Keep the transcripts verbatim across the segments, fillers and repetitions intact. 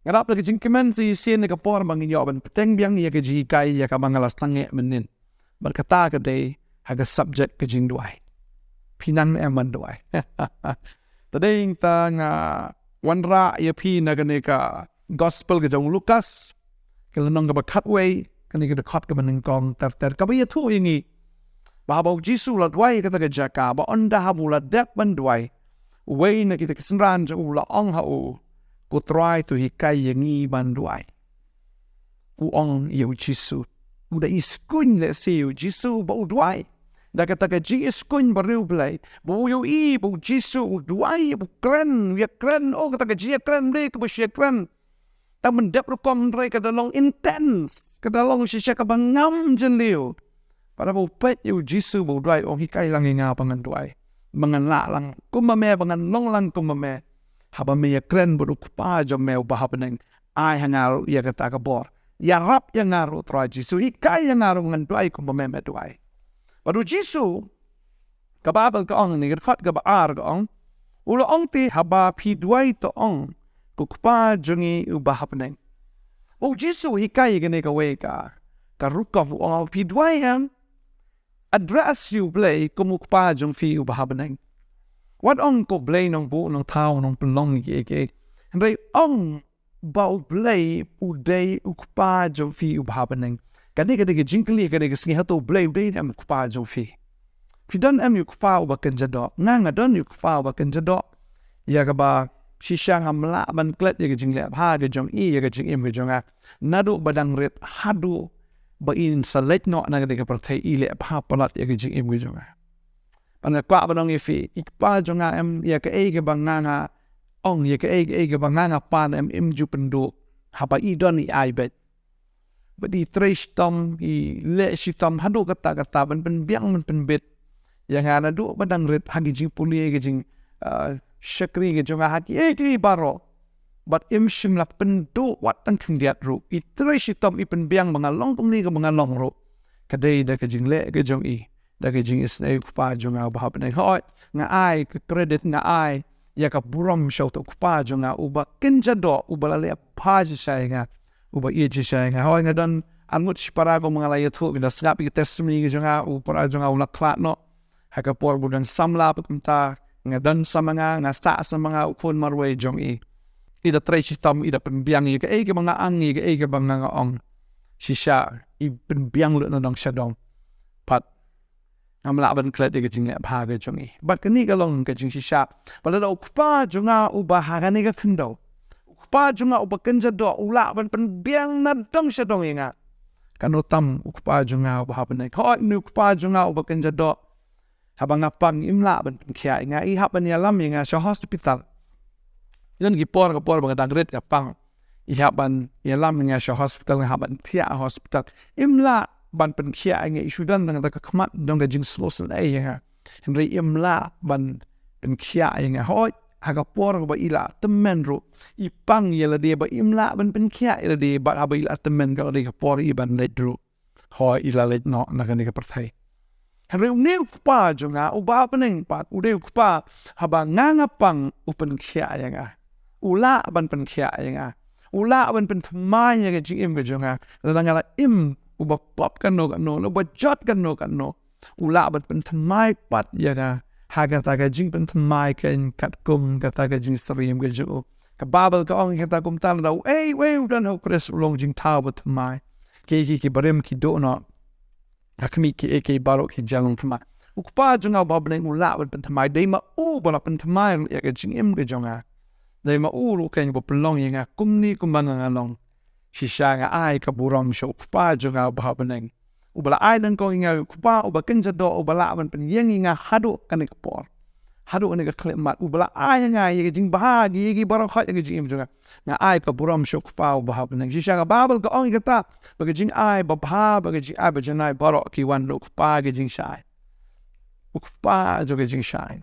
Nga dap da ka jingkmen sa shisien na ka por ba ngin ïoh ban bteng biang ïa ka jinghikai ïa kaba nga la sangeh mynnin. Bad kata ka dei ha ka subject ka jingduwai. Phi nang ne em ban duwai? Te dei ta nga wanrah ïa phi na kane ka gospel ka jong u Lukas, ka lynnong kaba khatwei, kane ka dkhot kaba nyngkong ter ter, kaba ïathuh ïa ngi ba haba u Jisu u la duwai ha kata ka jaka, ba ynda haba u la dep ban duwai, uwei na kita ki synran jong u u la ong ha u, Ko Trai, to hikai ïa ngi ban duwai. U ong ïa u Jisu. U da iskuin lehse ïa u Jisu ba u duwai. Da kata ka jingiskuin bariewblei, ba u ïohi ba u Jisu u duwai, u kren, u ïakren, oh, kata ka jingïakren, dei kaba shu ïakren tang ban dep rukom, hynrei ka da long intense, ka da long shisha kaba ngam jylliew. Bad haba u peit ïa u Jisu ba u duwai, u ong, hikai lang ïa nga ba ngan duwai, ba ngan lah lang kumba me, ba ngan long lang kumba me. Haba me ïakren bad u Kpa jong me uba ha bneng, ai ha nga ruh ïa kata ka bor. Ïarap ïa nga ruh, Trai Jisu, hikai ïa nga ruh ba ngan duwai kumba me me duwai. Bad u Jisu, ka Baibl ka ong, na ka dkhot kaba ar ka ong, u la ong te, haba phi duwai to ong, Ko Kpa jong ngi uba ha bneng. U Jisu u hikai ïa kane kawei ka, ka rukom, u ong, haba phi duwai, em, address ïa u Blei kum u Kpa jong phi uba ha bneng. Wat ong, Ko Blei Nongbuh Nongthaw Nongpynlong kiei kiei. Hynrei ong ba u Blei u dei u Kpa jong phi uba ha bneng. Kane ka dei ka jingkylli kane ka sngi, hato u Blei u dei ne em u Kpa jong phi? Phi don em ïa u Kpa uba kynja doh? Nga, nga don ïa u Kpa uba kynja doh, ïa kaba shisha ngam lah ban klet ïa ka jingleh bha ka jong i ïa ka jingim ka jong nga, naduh ba dang rit haduh ba in sa leit noh na kane ka pyrthei, i leh bha palat ïa ka jingim ka jong nga. Bad nga kwah ban ong ïa phi, i Kpa jong nga em, ïa kaei kaba nga nga ong, ïa kaei kaei kaba nga nga pan em, im ju pynduh. Haba i don, i ai beit. Bad i trei shitom, i leh shitom haduh katta katta ban pynbiang ban pynbit ïa nga naduh ba dang rit, ha ki jingpule, ki jing, ah, shakri ki jong nga, ha kiei kiei baroh. Bad im shym la pynduh wat tang khyndiat ruh. I trei shitom, i pynbiang ba nga long kumne kaba nga long ruh. Ka dei da ka jingleh ka jong i, da ka jingisynei u Kpa jong nga uba ha bneng. Hooid, nga ai ka credit, nga ai ïa ka burom sha uta u Kpa jong nga uba kynja doh, uba la leh bha shisha ïa nga, uba ïeit shisha ïa nga. Hooid, nga don arngut shipara, kumba nga la ïathuh, nga da sngap ïa ka testimony ka jong nga, u para jong nga u la khlad noh ha ka por ba u dang samla pat kumta. Nga don sa ma nga, nga sah sa ma nga, u khun marwei jong i. I da trei shitom, i da pynbiang ïa kaei kaba nga ang, ïa kaei kaba nga nga ong. Shisha i pynbiang lut na dong sha dong. Bad ngam lah ban klet ïa ka jingleh bha ka jong i. Bad kane ka long ka jingshisha, ba lada u Kpa jong nga uba ha kane ka khyndew, u Kpa jong nga uba kynja doh, u lah ban pynbiang na dong sha dong ïa nga, katno tam u Kpa jong nga uba ha bneng? Hooid, une u Kpa jong nga uba kynja doh, haba nga pang, im lah ban pynkhiah ïa nga, i hap ban ïalam ïa nga sha hospital. Don ki por, ka por ba nga dang rit, nga pang, i hap ban ïalam ïa nga sha hospital, nga hap ban thiah ha hospital. Im lah ban pynkhiah ïa nga, i shu don tang da ka khmat jong ka jingsngewsynei ïa nga, hynrei im lah ban pynkhiah ïa nga. Hooid, ha ka por ba i la tymmen ruh, i pang ïa lade ba im lah ban pynkhiah ïa lade, bad haba i la tymmen, ka la dei ka por i ban leit ruh. Hooid, i la leit noh na kane ka pyrthei. Hynrei une u Kpa jong nga uba ha bneng pat, u dei u Kpa, haba nga nga pang, u pynkhiah ïa nga. U lah ban pynkhiah ïa nga. U lah ban pynthymmai ïa ka jingim ka jong nga. Lada nga la im, uba pop katno katno, uba jot katno katno, u lah ban pynthymmai pat ïa nga ha kata ka jingpynthymmai keiñ katkum kata ka jingsyriem ka jong u. Ka Baibl ka ong ïa kata kumta, lada uei uei u don ha u Khrist u long jingthaw bathymmai. Kiei kiei ki barim ki duh noh, ha khmih, kiei kiei baroh ki jia long thymmai. U Kpa jong nga uba ha bneng u lah ban pynthymmai. Dei ma u ba la pynthymmai ruh ïa ka jingim ka jong nga. Dei ma u ruh keiñ ba pynlong ïa nga kumne kumba nga nga long. Shisha nga ai ka burom sha u Kpa jong nga uba ha bneng, uba la ai nyngkong ïa nga, u Kpa uba kynja doh, uba lah ban pynïeng ïa nga haduh kane ka por, haduh kane ka khyllipmat, uba la ai ïa nga ïa ka jingbha, ïa ki baroh khoit ha ka jingim jong nga. Nga ai ka burom sha u Kpa uba ha bneng. Shisha ka Baibl ka ong ïa kata, ba ka jingai babha, ba ka jingai bajanai baroh ki wan na u Kpa ka jingshai. U Kpa jong ka jingshai,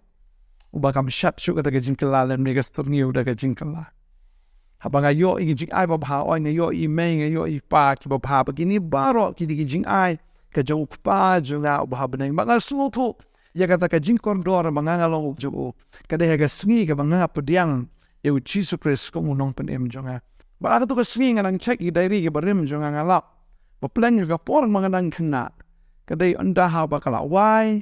uba kam shad shuh kata ka jingkylla lymne ka styrngiew da ka jingkylla. Haba nga ïoh ïa ki jingai babha, hooid, nga ïoh ïa i mei, nga ïoh ïa i pa kiba bha, ba kine baroh ki dei ki jingai ka jong u Kpa jong nga uba ha bneng. Ba nga sngewthuh ïa kata ka jingkordor ba nga nga long u jong u, ka dei ha ka sngi kaba nga nga pdiang ïa u Jisu Khrist kum u nongpynim jong nga. Bad ha kato ka sngi nga nang check ïa ki diary kiba rim jong nga, nga lap ba pdeng ha ka por ba nga nang khynnah, ka dei ynda haba ka la wai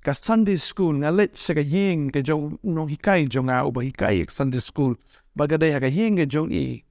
ka Sunday school, nga leit sha ka ïing ka jong u nonghikai jong nga uba hikai ka Sunday school, ba ka dei ha ka ïing ka jong i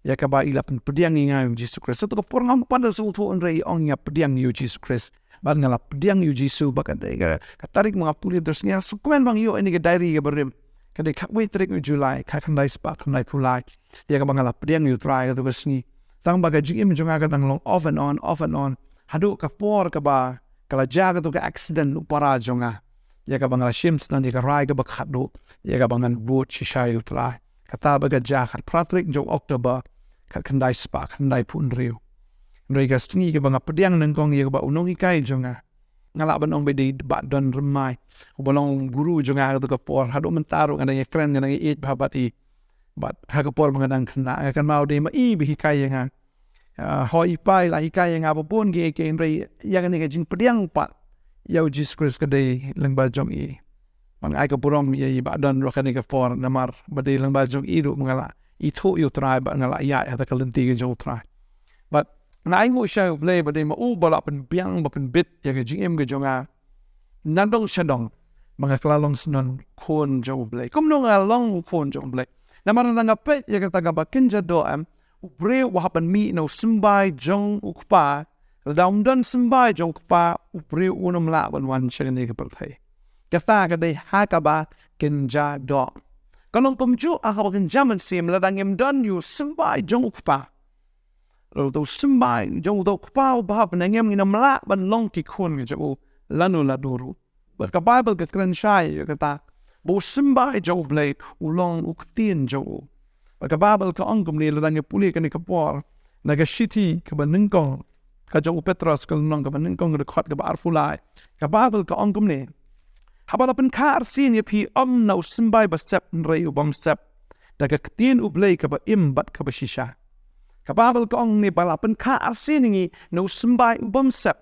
ïa kaba i la pynpdiang ïa nga ïa u Jisu Khrist. Sa kato ka por ngam pat da sngewthuh, hynrei i ong nga pdiang ïa u Jisu Khrist. Bad nga la pdiang ïa u Jisu, bad ka dei ka, ka tarik ba nga pule, te nga sngewkmen ba nga ïoh ïa kane ka diary kaba rim. Ka dei khatwei tarik u July, khatkhyndai spah khyndaiphew lai, ïa kaba nga la pdiang ïa u Trai kato ka sngi. Tang ba ka jingim jong nga ka dang long off and on, off and on, haduh ka por kaba ka la jia kato ka accident u para jong nga, ïa kaba nga la shim sngewbha ïa ka rai kaba khatduh, ïa kaba ngan bud shisha ïa u Trai. Kata ba ka jia ha ka phra tarik jong October, khatkhyndai spah khyndaiphew hynriew. Hynrei ka sngi kaba nga pdiang nyngkong ïa kaba u nonghikai jong nga, nga lah ban ong ba dei Bah Don Rymbai, uba long guru jong nga ha kato ka por. Haduh mynta ruh nga dang ïakren, nga dang ïaieit bha bad i. Bad ha ka por ba nga dang khynnah, nga kynmaw dei ma i ba hikai ïa nga. Ah, hooid, i pa i la hikai ïa nga ba bun kiei kiei, hynrei ïa kane ka jingpdiang pat ïa u Jisu Khrist ka dei lyngba jong i. Bad nga ai ka burom ïa i Bah Don ruh ha kane ka por, namar ba dei lyngba jong i ruh ba nga la ithuh ïa u Trai bad nga la ïaid ha kata ka lynti ka jong u Trai. Bad nga ainguh sha U Blei ba dei ma u ba la pynbiang, ba pynbit ïa ka jingim ka jong nga nadong shadong, ba nga kylla long syndon khun jong U Blei. Kumno nga long u khun jong U Blei? Namar lada nga peit ïa kata kaba kynja doh, em, u briew uba hap ban mih na u symbai jong u kpa, lada um don symbai jong u kpa, u briew un ym lah ban wan sha kane ka pyrthei. Kata ka dei ha kaba kynja doh. Ka long kumjuh ha kaba kynja mynsiem, lada ngim don ïa u symbai jong u kpa, lada uta u symbai jong uta u kpa uba ha bneng, ngim, ngin ym lah ban long ki khun ki jong u lano lano ruh. Bad ka Baibl ka kren shai ïa kata, ba u symbai jong U Blei u long u ktien jong u. Bad ka Baibl ka ong kumne, lada ngi pule kane ka por na ka shithi kaba nyngkong ka jong u Petros, ka lynnong kaba nyngkong, ka dkhot kaba arphew lai, ka Baibl ka ong kumne: Haba la pynkha arsien ïa phi, ym na u symbai ba sep hynrei u bym sep, da ka ktien U Blei kaba im bad kaba shisha. Ka Baibl ka ong ne, ba la pynkha arsien ïa ngi na u symbai u bym sep.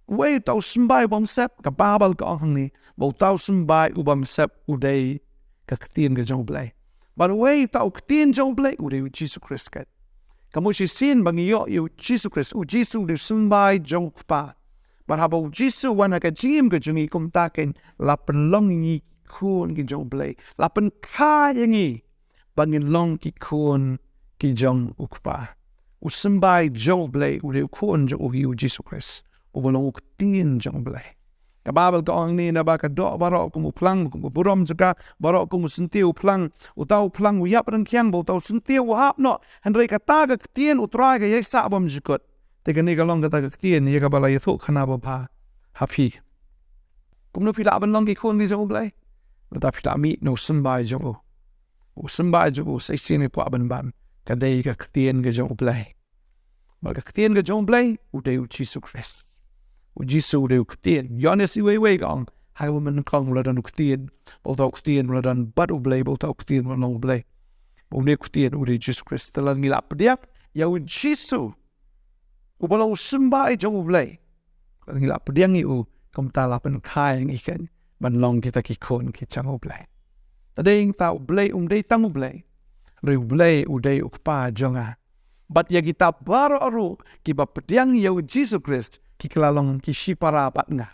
Uei uta u symbai u bym sep? Ka Baibl ka ong hangne, ba uta u symbai u bym sep u dei ka ktien ka jong U Blei. Bad uei uta u ktien jong U Blei? U dei u Jisu Khrist. Ka mut shisien ba ngi ïoh ïa u Jisu Khrist, u Jisu u dei u symbai jong u Kpa. Bad haba u Jisu u wan ha ka jingim ka jong ngi, kumta keiñ la pynlong ïa ngi ki khun ki jong U Blei. La pynkha ïa ngi ba ngin long ki khun ki jong u Kpa. U symbai jong U Blei u dei u Khun jong u hi, u Jisu Khrist, uba long u Ktien jong U Blei. Ka Baibl ka ong hangne, naba ka doh baroh kum u phlang, kum ka burom jong ka, baroh kum u syntiew u phlang. Uta u phlang u ïap ryngkiang bad uta u syntiew u hap noh, hynrei kata ka ktien U Trai ka ïaisah bymjukut. Te kane ka long kata ka ktien ïa kaba la ïathuhkhana babha ha phi. Kumno phi lah ban long ki khun ki jong U Blei? Lada phi lah mih na u symbai jong u. U symbai jong u, sa shisien ngi kwah ban ban, ka dei ka ktien ka jong U Blei. Bad ka ktien ka jong U Blei u dei u Jisu Khrist. U Jisu u dei u Ktien. Ïoannis wei wei ka ong, ha kaba nyngkong u la don u Ktien, bad uta u Ktien u la don bad U Blei, bad uta u Ktien u la long U Blei. Bad une u Ktien u dei u Jisu Khrist. Te lada ngi la pdiang ïa u Jisu, uba long u symbai jong U Blei, lada ngi la pdiang ïa u, kumta la pynkha ïa ngi keiñ ban long kita ki khun ki jong U Blei. Te dei ngi ta, U Blei um dei tang U Blei, hynrei U Blei u dei u Kpa jong nga. Bad ïa kita baroh ruh kiba pdiang ïa u Jisu Khrist ki kylla long ki shipara bad nga.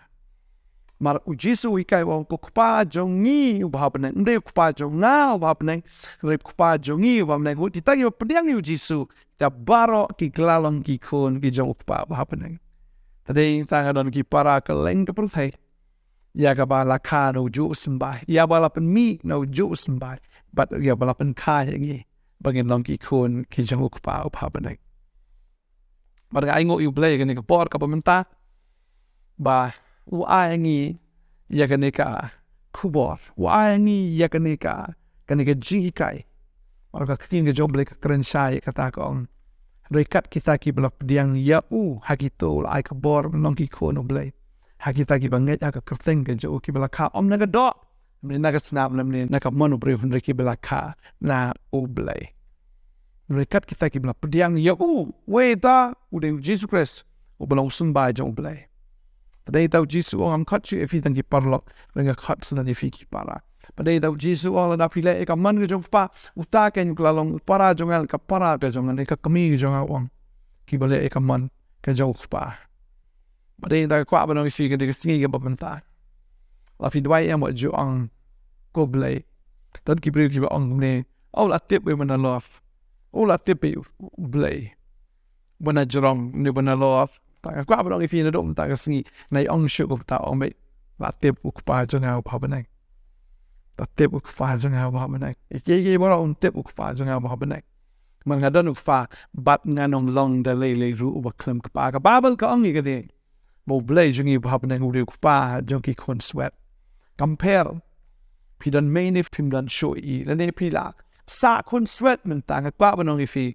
Namar u Jisu u hikai, u ong, ko Kpa jong ngi uba ha bneng, ym dei u Kpa jong nga uba ha bneng, hynrei u Kpa jong ngi uba ha bneng. Kita kiba pdiang ïa u Jisu, kita baroh ki kylla long ki khun ki jong u Kpa uba ha bneng. Te dei tang ha don ki para kylleng ka pyrthei, ïa kaba la kha na ujuh u symbai, ïa ba la pynmih na ujuh u symbai, bad ïa ba la pynkha ïa ngi ba ngin long ki khun ki jong u Kpa uba ha bneng. Bad nga ainguh ïa U Blei kane ka por kaba mynta, ba u ai ïa ngi ïa kane ka khubor, u ai ïa ngi ïa kane ka, kane ka jinghikai. Namar ka Ktien ka jong U Blei ka kren shai ïa kata, ka ong, hynrei kat kita kiba la pdiang ïa u, ha kito u la ai ka bor ban long ki khun U Blei, ha kita kiba ngeit ha ka kyrteng ka jong u, kiba la kha ym na ka doh, ym na ka snam, lymne na ka mon u briew, hynrei kiba la kha na U Blei. Hynrei kat kita kiba la pdiang ïa u. Uei uta? U dei u Jisu Khrist, uba long u symbai jong U Blei. Te dei uta u Jisu u ong, ngam khot shuh ïa phi tang ki paralok, hynrei nga khot syndon ïa phi ki para. Ba dei da u Jisu u ong, lada phi leh ïa ka mon ka jong u Kpa, uta keiñ u la long u para jong nga, ka para ka jong nga, ne ka kmie ka jong nga, u ong. Kiba leh ïa ka mon ka jong u Kpa. Ba dei da ka kwah ban ong ïa phi kane ka sngi kaba mynta. La phi duwai em, wat ju ong ko Blei. Don ki briew kiba ong ne, u la tip ïa u ba na lor. U la tip ïa u Blei. Ba na jrong ne ba na lor. Te nga kwah ban ong ïa phi naduh mynta ka sngi, nai ong shuh kumta, ong, Blei, la tip u Kpa jong nga uba ha bneng. La tip u Kpa jong nga uba ha bneng. Ïa kiei kiei baroh un tip u Kpa jong nga uba ha bneng. Namar nga don u Kpa, bad ngan ym long da lei lei ruh uba khlem kpa. Ka Baibl ka ong ïa kane, ba u Blei jong ngi uba ha bneng u dei u Kpa jong ki khun swet. Kam pher phi don mei ne phim don shuh ïa i, lane phi la sah khun swet mynta, nga kwah ban ong ïa phi.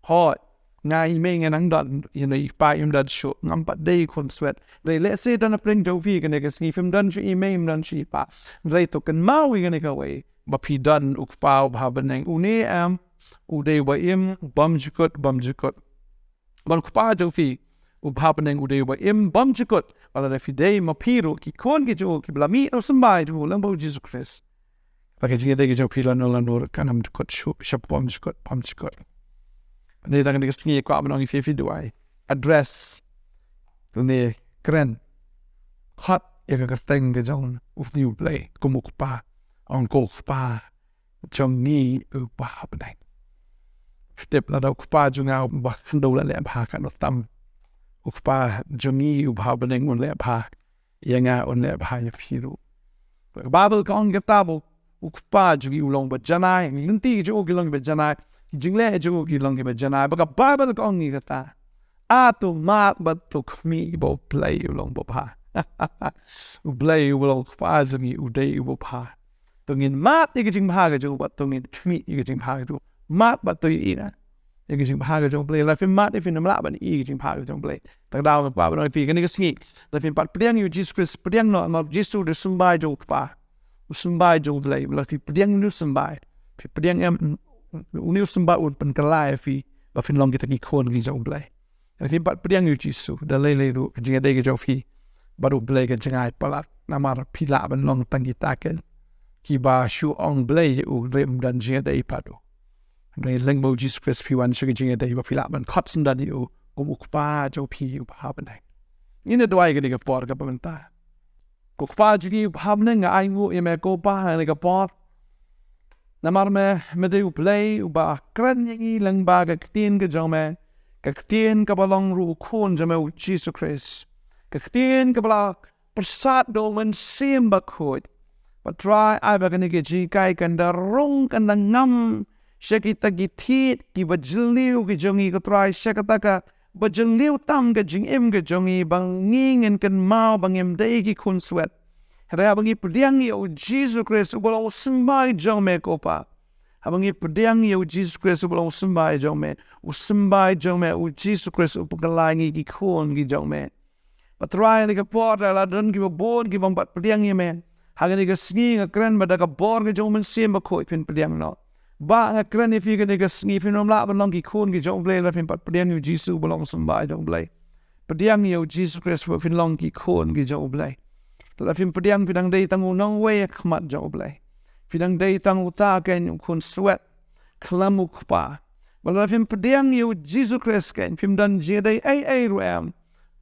Hooid, nga i mei nga nang don, ïa i pa im don shuh, ngam pat dei khun swet. Hynrei lehse don hapdeng jong phi kane ka sngi phim don shuh i mei, im don shuh i pa. Hynrei to kynmaw ïa kane kawei, ba phi don u Kpa uba ha bneng. Une em, u dei uba im bymjukut bymjukut. Bad u Kpa jong phi uba ha bneng u dei uba im bymjukut. Bad lada phi dei ma phi ruh ki khun ki jong u kiba la mih na u symbai jong u lyngba u Jisu Khrist, ba ka jingïadei ka jong phi lano lano kan ym jukut shuh, sha bymjukut bymjukut. Bad dei tang kane ka sngi kwah ban ong ïa phi, phi duwai, address, lane kren, khot ïa ka kyrteng ka jong une u Blei kum u Kpa. Ong ko Kpa jong ngi uba ha bneng. Phi tip lada u Kpa jong nga uba khyndew la leh bha katno tam u Kpa jong ngi uba ha bneng un leh bha ïa nga, un leh bha ïa phi ruh. Ka Baibl ka ong kata ba u Kpa jong ngi u long ba janai, lynti jong u ki long ba janai, ki jingleh jong u ki long ba janai. Ba ka Baibl ka ong ngi kata. A to mad bad to khmih ba u Blei u long ba bha. U Blei u long u Kpa jong ngi u dei uba bha. To ngin mad ïa ka jingbha ka jong u bad to ngin khmih ïa ka jingbha ka jong u. Mad bad to ïohi na ïa ka jingbha ka jong u Blei. Lada phim mad ïa phin ym lah ban ïohi ïa ka jingbha ka jong u Blei. Te ka daw nga kwah ban ong ïa phi kane ka sngi, lada phim pat pdiang ïa u Jisu Khrist, pdiang noh, namar u Jisu u dei u symbai jong u Kpa. U symbai jong u Blei. Lada phi pdiang une u symbai, phi pdiang em, une u symbai un pynkylla ïa phi ba phin long kita ki khun ki jong u Blei. Lada phim pat pdiang ïa u Jisu, da lei lei ruh ka jingïadei ka jong phi bad u Blei ka jngai palat. Namar phi lah ban long tang kita keiñ kiba shu ong Blei ïa u, hynrei ym don jingïadei bad u. Hynrei lyngba u Jisu Khrist phi wan sha ka jingïadei ba phi lah ban khot syndon ïa u kum u Kpa jong phi uba ha bneng. Ngin ïa duwai kane ka por kaba mynta. Ko Kpa jong ngi uba ha bneng, nga ainguh ïa me ko Pa ha kane ka por. Namar me, me dei u Blei uba kren ïa ngi lyngba ka ktien ka jong me. Ka ktien kaba long ruh u Khun jong me u Jisu Khrist. Ka ktien kaba la pyrsad da u Mynsiem Bakhuid. Ko Trai, ai ba kane ka jinghikai kan da rung, kan da ngam sha kita ki thied kiba jylliew ki jong ngi, ko Trai, sha kata kaba jylliew tam ka jingim ka jong ngi, ba ngi ngin kynmaw ba ngim dei ki khun swet. Hynrei haba ngi pdiang ïa u Jisu Khrist uba long u symbai jong me ko Pa. Haba ngi pdiang ïa u Jisu Khrist uba long u symbai jong me, u symbai jong me u Jisu Khrist u pynkylla ïa ngi ki khun ki jong me. Ko Trai, ha kane ka por lada don kiba bun ki bym pat pdiang ïa me, ha kane ka sngi nga kren ba da ka bor ka jong u Mynsiem Bakhuid phin pdiang noh. Bah, nga kren ïa phi ha kane ka sngi, phin ym lah ban long ki khun ki jong u Blei lada phim pat pdiang ïa u Jisu uba long u symbai jong u Blei. Pdiang ïa u Jisu Khrist ba phin long ki khun ki jong u Blei. Lada phim pdiang, phi dang dei tang u nongwei ha khmat jong u Blei. Phi dang dei tang uta keiñ u khun swet khlem u Kpa. Bad lada phim pdiang ïa u Jisu Khrist keiñ, phim don jingïadei ei ei ruh em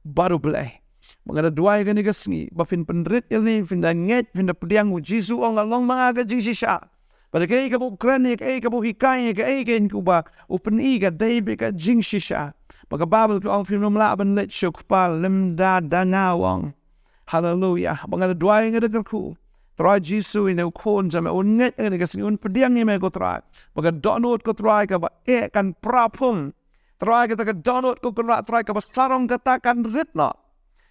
bad u Blei. Ba nga da duwai ha kane ka sngi ba phin pynrit ïa lade, phin da ngeit, phin da pdiang. U Jisu u ong, nga long ma nga ka jingshisha. Bad ïa kaei kaba u kren, ïa kaei kaba u hikai, ïa kaei kaba u pyni, ka dei beit ka jingshisha. Ba ka Baibl ka ong phim lah ban leit sha u Kpa lymda da nga, u ong. Haleluia. Ba nga da duwai, nga da kyrkhu, Trai Jisu, ïa une u khun jong me, un ngeit ha kane ka sngi, un pdiang ïa me ko Trai. Ba ka dohnud ko Trai kaba eh kan pra phung. Trai, kata ka dohnud ko Kynrad Trai kaba sarong kata kan rit noh.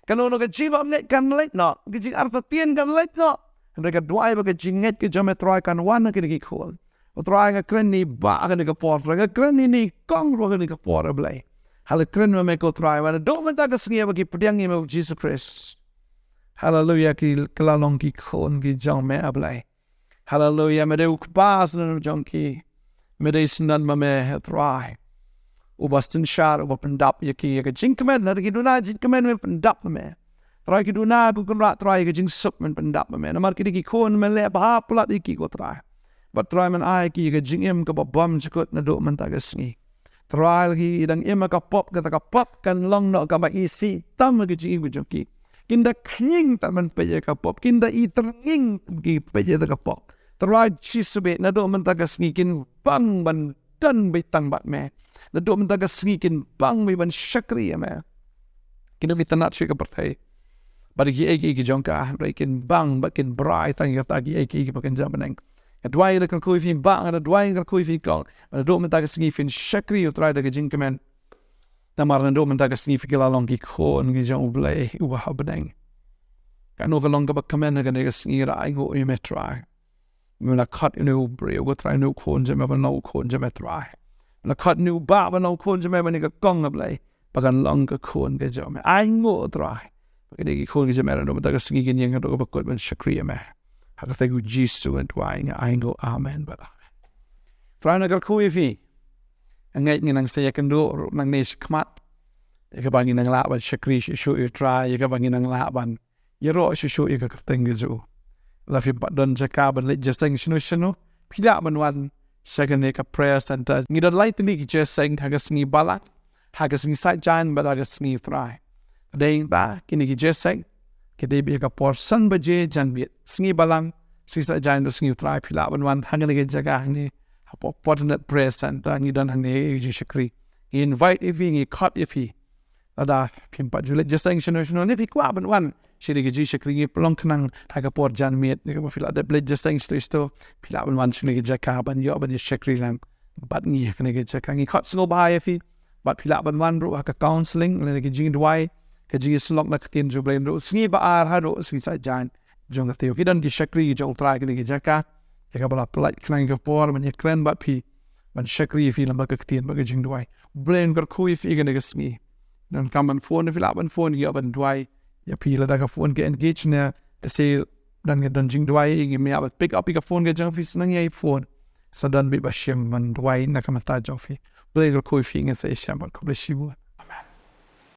Kano kano ka jingbymngeit kan leit noh, ka jingartatien kan leit noh. Hynrei nga duwai ba ka jingngeit ka jong me Trai kan wan ha kine ki khun. Ko Trai, nga kren ïa i Bah ha kane ka por Trai, nga kren ïa i Kong ruh ha kane ka por, A Blei. Haba la kren ma me ko Trai, naduh mynta ka sngi ba ki pdiang ïa me u Jisu Khrist. Haleluia, ki la long ki khun ki jong me, A Blei. Haleluia, me dei u Kpa syndon jong ki. Me dei syndon ma me, A Trai. Uba synshar, uba pyndap ïa ki, ïa ka jingkmen, lada ki duna jingkmen, me pyndap ma me. Trai, ki duna, ko Kynrad Trai, ka jingsuk men pyndap ma me. Namar kine ki khun me leh bha palat ïa ki, ko Trai. Bad Trai, men ai ïa ki ka jingim kaba bymjukut naduh mynta ka sngi. Trai, la ki dang im ha ka pop, kata ka pop kan long noh kaba isih tam ha ka jingim ka jong ki. Kin da khñiang tam ban peit ïa ka pop, kin da i tyrnging ki peit ïa ka pop. Trai Jisu bad naduh mynta ka sngi kin bang ban don beit tang bad me. Naduh mynta ka sngi kin bang beit ban shakri ïa me. Kin da beit tang sha ka pyrthei bad kiei kiei ki jong ka, hynrei kin bang bad kin brai tang ïa kata, kiei kiei kiba kynja bneng. Nga duwai, nga kyrkhu ïa phi Bah, nga duwai, nga kyrkhu ïa phi Kong, bad naduh mynta ka sngi phin shakri, ko Trai, da ka jingkmen. Namar naduh mynta ka sngi phi, ki la long ki khun ki jong U Blei uba ha bneng. Kano ka long kaba kmen ha kane ka sngi, la ainguh ïa me Trai. Me la khot ïa une u briew, ko Trai, une u khun jong me ban long u khun jong me Trai. Me la khot ïa une u bah ban long u khun jong me, ban ïa ka kong, ko Blei, ba kan long ka khun ka jong me. Ainguh Trai ba kine ki khun ki jong me naduh mynta ka sngi kin ïeng haduh kaba kut ban shakri ïa me. Ha ka kyrteng U Jisu nga duwai, nga ainguh. Amen bad amen. Trai, nga kyrkhu ïa phi. Nga ngeit ngin nang sa ïakynduh ruh nangne shakhmat, ïa kaba ngin nang lah ban shakri shuh shuh ïa U Trai, ïa kaba ngin nang lah ban ïaroh shuh shuh ïa ka kyrteng ka jong u. Lada phi pat don jaka ban leit jingïaseng shano shano, phi lah ban wan sha kane ka prayer center. Ngi don lai tylli ki jingïaseng, ha ka sngi Balang, ha ka sngi Saitjaiñ bad ha ka sngi U Trai. Dei ba kine ki jingïaseng ki dei beit ha ka por san baje janmiet. Sngi Balang, sngi Saitjaiñ bad sngi U Trai, phi lah ban wan hangne ha ka jaka hangne, hapoh Fortinet Prayer Center. Ngi don hangne ïa ka jingshakri. Ngi invite ïa phi, ngi khot ïa phi. Lada phim pat ju leit jingïaseng shano shano, ne phi kwah ban wan sha kine ki jingshakri, ngi pynlong khnang ha ka por janmiet, ne kaba phi la dep leit jingïaseng shano shano, phi lah ban wan sha kine ki jaka ban ïoh ban ïashakri lang bad ngi ha kine ki jaka. Ngi khot sngewbha ïa phi. Bad phi lah ban wan ruh ha ka counseling, lane ka jingduwai, ka jingïasyllok na ka ktien jong U Blei ruh, sngi ba ar haduh sngi Saitjaiñ jong ka taïew. Ki don ki shakri ki jong U Trai ha kine ki jaka, ïa kaba la pynlait khnang ïa ka por ban ïakren bad phi, ban shakri ïa phi lyngba ka ktien bad ka jingduwai. U Blei un kyrkhu ïa phi ha kane ka sngi. Donkam ban phone, phi lah ban phone, ïa ban duwai ïa phi. Lada ka phone ka engage ne, lehse don, don jingduwai, ngim ïa ban pick up ïa ka phone ka jong phi, sa nang ïa phone. Sa don beit ba shim ban duwai na ka bynta jong phi. U Blei un kyrkhu ïa phi, ngin sa ïashem bad. Khublei shibun.